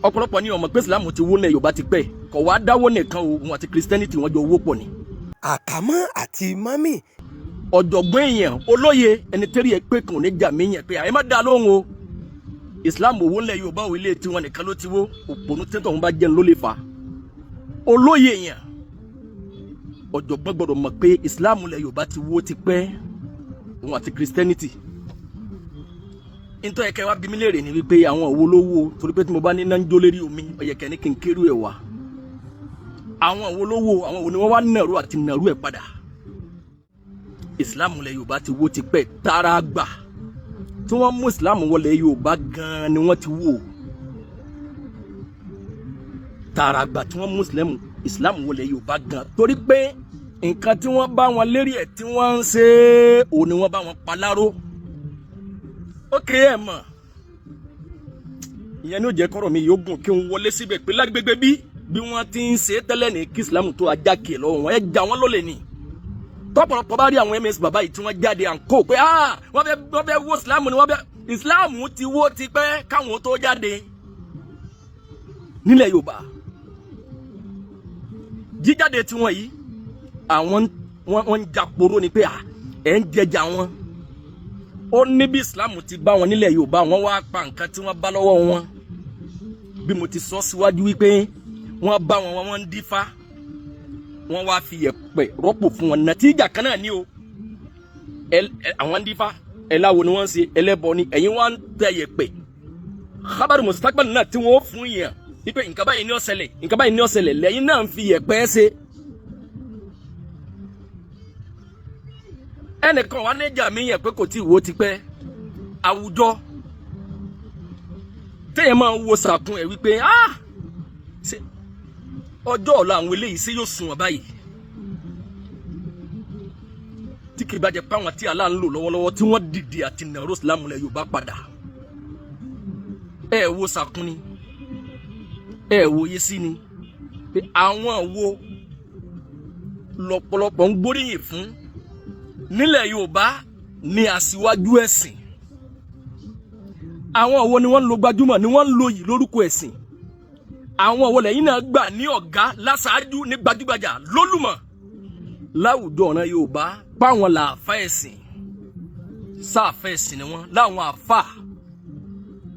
Ọ̀pọ̀lọpọ̀ ní ọmọ pé Islam ti wó lẹ̀ Yorùbá ti pẹ́, kọ̀ wá dáwọ́ nìkan o, wọn àti Christianity wọ́n jọ wó pọ̀ ni. Àkàmọ́ àti mọ́mì. Ọ̀jọ̀gbọ́n èèyàn, olóye, ẹni tẹ́rí ẹ pé kàn ní jà mí yẹn pé àyè má dá lóhùn o. Islam owó ńlẹ̀ Yorùbá ò, ilé tiwọn nìkan ló ti wó. Òpònú tẹ́tọ̀ wọn bá jẹun ló lè fà á. Olóye èèyàn, ọ̀jọ̀gbọ́n gbọ́dọ̀ mọ̀ pé Islam lẹ̀ Yorùbá ti wó ti pẹ́, òun àti Christianity. Nítorí ẹ̀kẹ́ wa bí mi léèrè ni wípé àwọn òwò ló wó, torí pé tí mo bá ní náà ń jó lérí omi, ọ̀yẹ̀kẹ́ ní kí n kérú ẹ̀ wá. Àwọn òwò ló wó, àwọn òwò ni wọ́n wá nàró àti nàró ẹ̀ padà. Islam lẹ̀ Yorùbá ti wó ti pẹ́, tààrà gbà tí wọ́n mú Islam wọlé Yorùbá gan-an ni wọ́n ti wó. Tààrà gbà tí wọ́n mú Islam wọlé Yorùbá gan, torí pé nǹkan tí wọ́n bá wọn lérí ẹ̀ tí wọ́n ń ṣe òun ni wọ́n bá wọn paláró. Ó kéré ẹ̀ mọ̀, ìyẹn ní ó jẹ́ kọ́rọ̀ mi yóò gùn kí n wọlé síbẹ̀ pé lágbègbè bí wọ́n ti ń ṣe tẹ́lẹ̀ ní kí Islam tó ajá kì í lọ́wọ́ wọn, ẹ jà wọ́n lólè ni. Tọ́pọ̀lọpọ̀ bá rí àwọn ms bàbá yìí tí wọ́n jáde à ń kó pé wọ́n fẹ́ wó Islam ni, wọ́n fẹ́ Islam ti wó tipẹ́ káwọn tó jáde nílẹ̀ Yorùbá. Jíjáde tiwọn yìí, àwọn wọ́n ń jàporó ni pé ẹ̀ ń jẹjà wọn. Ó ní bí Islam ti bá wọn nílẹ̀ Yorùbá, wọ́n wá pa nǹkan tí wọ́n bá lọ́wọ́ wọn. Bí mo ti sọ síwájú wípé wọ́n bá wọn, wọ́n ń dífá, wọ́n wá fi yẹ̀pẹ̀ rọ́pò fún wọn. Nàtíjà kan náà ní o, àwọn ń dífá, ẹláwo ni wọ́n ń ṣe, ẹlẹ́bọ ni, ẹ̀yin wọ́n ń tẹ yẹ̀pẹ̀. Khabaru mustaqbal náà tí wọ́n fún yàn wípé nǹkan báyìí ní ó ṣẹlẹ̀, nǹkan báyìí ní ó ṣẹlẹ̀, lẹ́yìn náà ń fi yẹ̀pẹ̀ ṣe. Ẹnìkan wà níjà mí yẹn pé kò tí ì wo tipẹ́. Àwùjọ téèyàn máa ń wo sàkún ẹ̀ wípé ṣe ọjọ́ ọ̀la àwọn eléyìí ṣé yóò sùn wọ́n báyìí, tí kì í bá jẹ́ pé àwọn tí Allah ń lò lọ́wọ́lọ́wọ́ tí wọ́n dìde àti nàró Islam lẹ̀ Yorùbá padà. Ẹ wo sàkún ni, ẹ wòye sí ni pé àwọn wo lọ́pọ̀lọpọ̀ ń gbóríyìn fún nílẹ̀ Yorùbá ní aṣíwájú ẹ̀sìn? Àwọn wo ni wọ́n ń lo gbajúmọ̀, ni wọ́n ń lo yìí lórúkọ ẹ̀sìn? Àwọn wo lẹ́yìn náà gbà ní ọ̀gá, láṣáájú, ní gbajúgbajà, lólùmọ̀ láwùjọ ọ̀ràn Yorùbá, páwọn làáfà ẹ̀sìn, sáàfà ẹ̀sìn ni wọ́n láwọn àfà?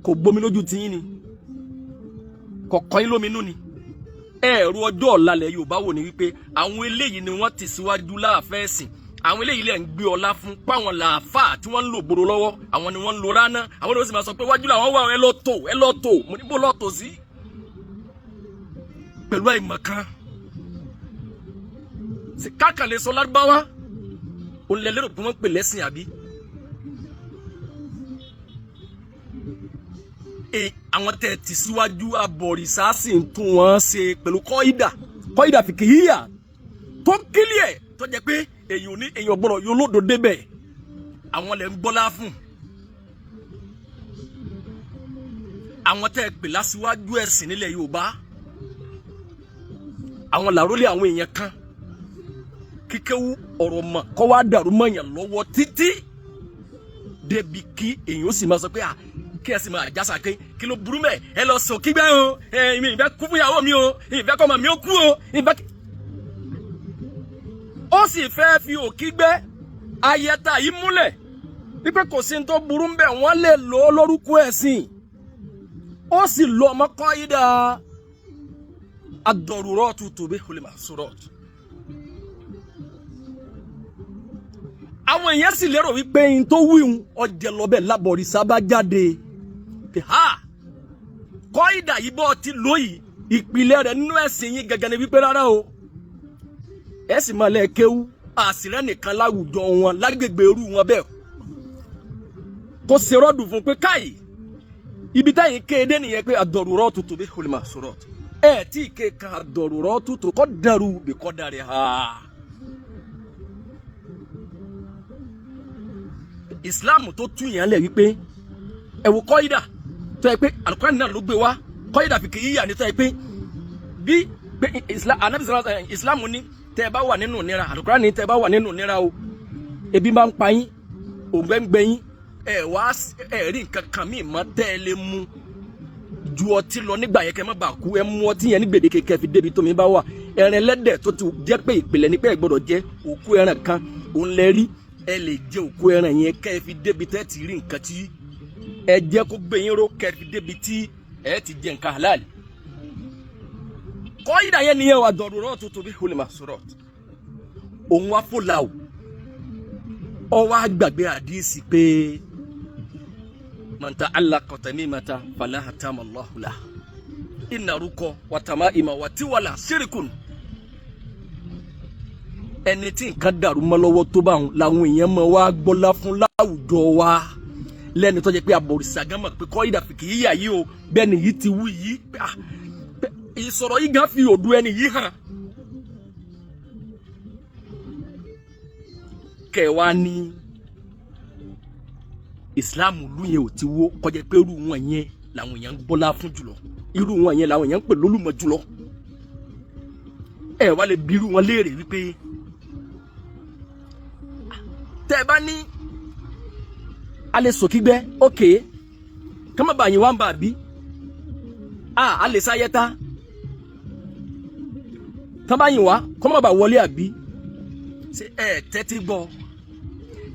Kò gbomi lójú tiyín ni, kò kọ́ yín lóminú ni? Ẹ̀rù ọjọ́ ọ̀la lẹ̀ Yorùbá wò ní wípé àwọn eléyìí ni wọ́n ti síwájú láàfà ẹ̀sìn, àwọn eléyìí lẹ̀ ń gbé ọlá fún, páwọn làáfà tí wọ́n ń lò gbòòrò lọ́wọ́, àwọn ni wọ́n ń lo ránà, àwọn ni wọ́n sì máa sọ pé wájú làwọn wà, ẹ lọ tò, ẹ lọ tò. Mo ní bó lọ tò sí pẹ̀lú àìmọ̀kan kákàlẹ̀ sọ lárúbáwá, òun lẹ lérò pé wọ́n pè lẹ́sìn àbí? Àwọn tẹ̀ tì síwájú abọ̀rìṣà sì ń tún wọn ṣe pẹ̀lú kọ́ídà, kọ́ídà fìkìyíyà tó kílíẹ̀, tó jẹ́ pé èyàn ní èyàn gbọ́dọ̀ yóò lódò débẹ̀. Àwọn lẹ̀ ń gbọ́lá fún, àwọn tẹ̀ pè lásìwájú ẹ̀sìn nílẹ̀ Yorùbá, àwọn làrólé àwọn èèyàn kan kíkéwú ọ̀rọ̀ mọ̀ kọ́ wá dàrú mọ̀yàn lọ́wọ́ títí débi kí èèyàn ó sì máa sọ pé kí ẹ sì máa jásà pé kí ló burú mẹ́, ẹ lọ sọ kígbẹ́ o, ẹ mi ìfẹ́ kú fún ìyàwó mi o, ìfẹ́ kọ́ ọmọ mi ó kú o, ìfẹ́ kí. Ó sì fẹ́ fi òkígbẹ́ ayẹta yìí múlẹ̀ wípé kò sí ní tó burú ń bẹ̀, wọ́n lè lò ó lórúkọ ẹ̀sìn. Ó sì lo ọmọ kọ́ yí dáa ad-daruratu tubihul mahsurat. Àwọn èèyàn sì lérò wípé n tó wíhun ọjẹ lọ́bẹ̀ lábọ̀rìṣà bá jáde pé ha kọ́ ìdà yìí bọ́ ti lóyìí, ìpìlẹ̀ rẹ̀ nínú ẹ̀sìn yín gẹ́gẹ́ ni wípé rárá o, ẹ sì máa lẹ́ kéwú àṣìrẹ́ nìkan láwùjọ wọn lágbègbè irú wọn bẹ́ẹ̀ kó ṣe rọ́ọ̀dù fún pé káyì ibi táyì kéde nìyẹn pé ad-daruratu tubihul mahsurat. Ẹ tí ì ké kan ad-daruratu tuqaddaru bi qadariha. Islam tó tún yẹn lẹ̀ wípé ẹ wo kọ́ídà tó yẹ pé Al-Qur'an náà ló gbé wá, kọ́ídà fiqhiyya ni tó yẹ pé bí pé Islam, Islam ní tẹ́ ẹ bá wà nínú ìnira, Al-Qur'an ní tẹ́ ẹ bá wà nínú ìnira o, ebi máa ń pa yín, òǹgbẹ ń gbẹ yín, ẹ wá ẹ rí nǹkan kan míì mọ́ tẹ́ ẹ lè mu Ju ọtí lọ nígbà yẹn, kẹ́ má bàa kú. Ẹ mú ọtí yẹn ní gbèdéke kẹ́ fi débi tómi bá wà. Ẹran ẹlẹ́dẹ̀ tó ti jẹ́ pé ìpìlẹ̀ ní pé ẹ gbọ́dọ̀ jẹ òkú ẹran kan òun lẹ rí, ẹ lè jẹ òkú ẹran yẹn kẹ́ fi débi tẹ́ ti rí nǹkan tí ẹ jẹ́ kó gbé yín ró, kẹ́ fi débi tí ẹ ti jẹ nǹkan halal. Kọ́ ìdá yẹn nìyẹn wà dọ̀rọ̀ tó tóbi hulima sọ̀rọ̀ òun wá fòlà o. Ọ wá gbàgbé àdísì pé man ta'allaqa tamimata fala hatama Allahu lah, inna ruqa wa tamaima wa tiwala shirkun. Ẹni tí nǹkan dàrú mọ́ lọ́wọ́ tó bá wọn làwọn èèyàn máa wá gbọ́lá fún láwùjọ wa, lẹ́ni tó jẹ́ pé àbọ̀rìṣà gan mọ̀ pé kọ́ ìdàfìkì yíyà yìí o. Bẹ́ẹ̀ ni yìí ti wú yìí, ìsọ̀rọ̀ yìí gan fi òdu ẹni yìí hàn. Kẹwàá ní Islam ìlú yẹn ò ti wó kọjá pé irú wọn yẹn làwọn èèyàn ń gbọ́lá fún jùlọ, irú wọn yẹn làwọn èèyàn ń pè lólùmọ̀ jùlọ. Ẹ wá lè bi irú wọn léèrè wípé tẹ ẹ bá ní a lè sòkígbẹ́, ókè kọ́mọ́bà yín wá ń bà bí a lè sáyẹ́ta tọ́ba yín wá kọ́mọ́bà wọlé àbí. Ṣé ẹ tẹ́tí gbọ́?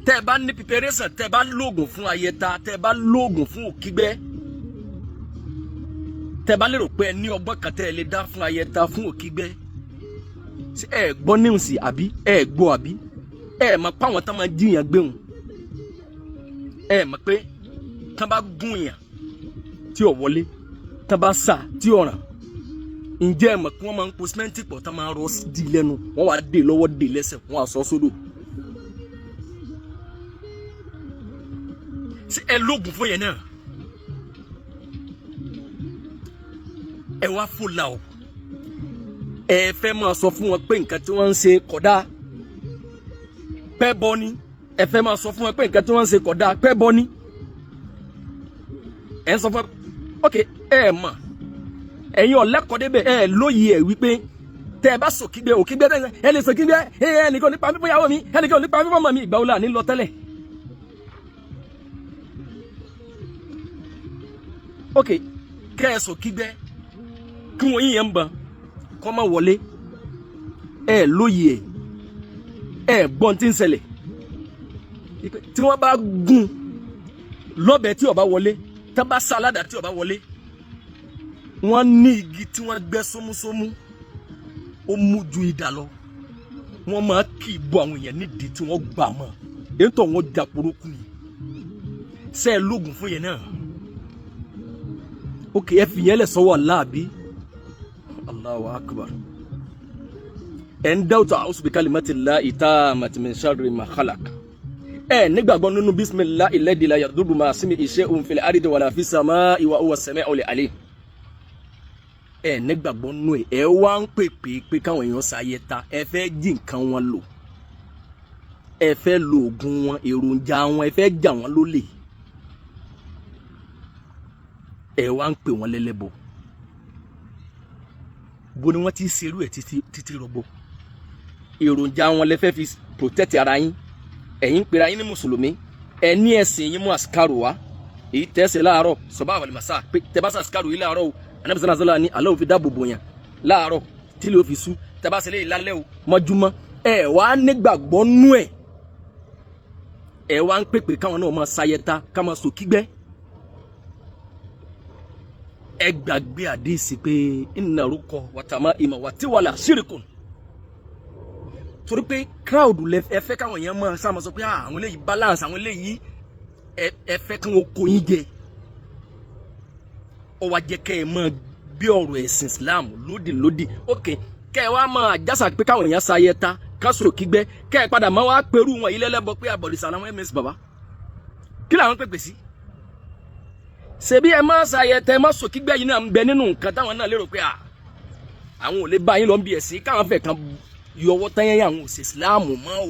Tẹ́ ẹ bá ní preparation, tẹ́ ẹ bá lóògùn fún ayẹta, tẹ́ ẹ bá lóògùn fún òkígbẹ́, tẹ́ ẹ bá lérò pé ẹ ní ọgbọ́n kan tẹ́ ẹ lè dá fún ayẹta, fún òkígbẹ́, ṣé ẹ gbọ́ níwùsì àbí ẹ gbọ́ àbí ẹ mọ̀ pé àwọn tán máa jíyàn gbéhùn, ẹ mọ̀ pé tán bá gún yàn tí ò wọlé, tán bá sà tí ò ràn, ǹjẹ́ ẹ mọ̀ pé wọ́n máa ń po símẹ́ǹtì pọ̀, tán máa rọ di lẹ́nu, wọ́n wá dé lọ́wọ́, dé lẹ́sẹ̀, wọ́n á sọ sódò? Ṣé ẹ lóògùn fún yẹn náà? Ẹ wá fòlà o. Ẹ fẹ́ máa sọ fún wọn pé nǹkan tí wọ́n ń ṣe kódà pẹ́ bọ́ ni. Ẹ fẹ́ máa sọ fún wọn pé nǹkan tí wọ́n ń ṣe kódà pẹ́ bọ́ ni. Ẹ ń sọ fún wọn, ok, ẹ mọ̀ ẹ̀yin ọ̀lẹ́kọ̀ọ́ débẹ̀, ẹ lóye ẹ̀ wípé tẹ ẹ bá sòkígbẹ́ òkígbẹ́, ẹ lè sòkígbẹ́, ẹ ẹnìkan nípa fífọ́ ìyàwó mi, ẹnìkan nípa fífọ́ ọmọ mi, ìgbà wo la ní lọ tẹ́lẹ̀? Ok, kẹ́ ẹ sòkígbẹ́ kí wọ́n yíyan ń ban kọ́ máa wọlé. Ẹ lóye ẹ gbọ́n tí ń ṣẹlẹ̀ tí wọ́n bá gún lọ́bẹ̀ tí ó bá wọlé, tí wọ́n bá sáládà tí ó bá wọlé, wọ́n ní igi tí wọ́n gbẹ́ sómúsómú, ó mú ju idà lọ, wọ́n máa kì í bọ àwọn èèyàn nídìí tí wọ́n gbà mọ́ èyí tó wọ́n jà porókù ni. Ṣe é lóògùn fún yẹn náà? Ok, ẹ fi yẹn lẹ̀ sọ́wọ́ Allah àbí? Allahu akbar. Ẹ̀ ń dáwọ́tò a'udhu bi kalimatillahi tammati min sharri ma khalaq. Ẹ nígbàgbọ́ nínú bismillahi alladhi la yadurru ma'a ismihi shay'un fil ardi wala fis sama'i wa huwa as-sami'ul alim. Ẹ nígbàgbọ́ nínú ẹ. Ẹ wá ń pèpè pé káwọn èèyàn ṣayẹ ta, ẹ fẹ́ jí nǹkan wọn lò, ẹ fẹ́ lo oògùn wọn, èròjà wọn, ẹ fẹ́ jà wọ́n lólè. Ẹ wá ń pè wọ́n lẹ́lẹ́bọ. Bó ni wọ́n ti ṣerú ẹ̀ títí títí rọgbọ? Èròjà wọn lẹ fẹ́ fi protect ara yín. Ẹ̀yin ń pera yín ní mùsùlùmí, ẹ ní ẹ̀sìn yín mú àsìkárò wá, èyí tẹ́sẹ̀ láàárọ̀ sọ̀bá àwàlìmọ̀sá pé tẹ bá sàsìkárò yìí láàárọ̀ o, Ànábì sallallahu alaihi wasallam ní Allah fi dáàbò bò yàn láàárọ̀ tí lè fi sú, tẹ bá ṣẹlẹ̀ ìlálẹ́ o mọ́júmọ́. Ẹ wá nígbàgbọ́ nú ẹ̀, ẹ wá ń pèpè káwọn náà máa sayẹta, ká máa sòkígbẹ́. Ẹ gbàgbé àdéhìsí pé inna ruqa wa tamaima wa tiwala shirkun, torí pé crowd lẹ ẹ fẹ́ káwọn èèyàn máa sá máa sọ pé àwọn eléyìí balance, àwọn eléyìí ẹ fẹ́ kí wọ́n kó yín jẹ. Ó wá jẹ́ kẹ́ ẹ máa gbé ọ̀rọ̀ ẹ̀sìn Islam lódì lódì. Ok, kẹ́ ẹ wá máa jásà pé káwọn èèyàn sáyẹ ta kásòrò kígbẹ́, kẹ́ ẹ padà máa wá pẹ̀rú wọn yìí lẹ́lẹ́bọ pé àbọ̀dìsá làwọn ms bàbá kí làwọn pèpè sí. Ṣebí ẹ máa sáyẹ tẹ ẹ má sọ kígbẹ́ yìí náà ń bẹ nínú nǹkan táwọn náà lérò pé àwọn ò lè bá yín lọ bí ẹ̀sìn, káwọn fẹ́ kan yọwọ́ tẹ́yẹ́ àwọn òsè Islam mọ́ o,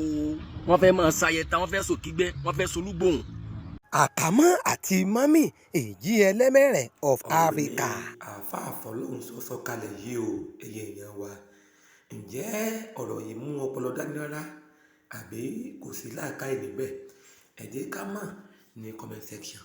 wọ́n fẹ́ máa sáyẹ ta, wọ́n fẹ́ sọ kígbẹ́, wọ́n fẹ́ solúgbòhùn. Àkàmọ́ àti mọ́mì èjì ẹlẹ́mẹ̀rẹ̀ of Africa. Àáfàá Fọlọ́run sọ sọ̀kalẹ̀ yìí o. Ẹ̀yin èèyàn wa, ǹjẹ́ ọ̀rọ̀ yìí mú ọpọlọ dání rárá àbí kò sí làákàyè níbẹ̀? Ẹ jẹ́ ká mọ̀ ní comment section.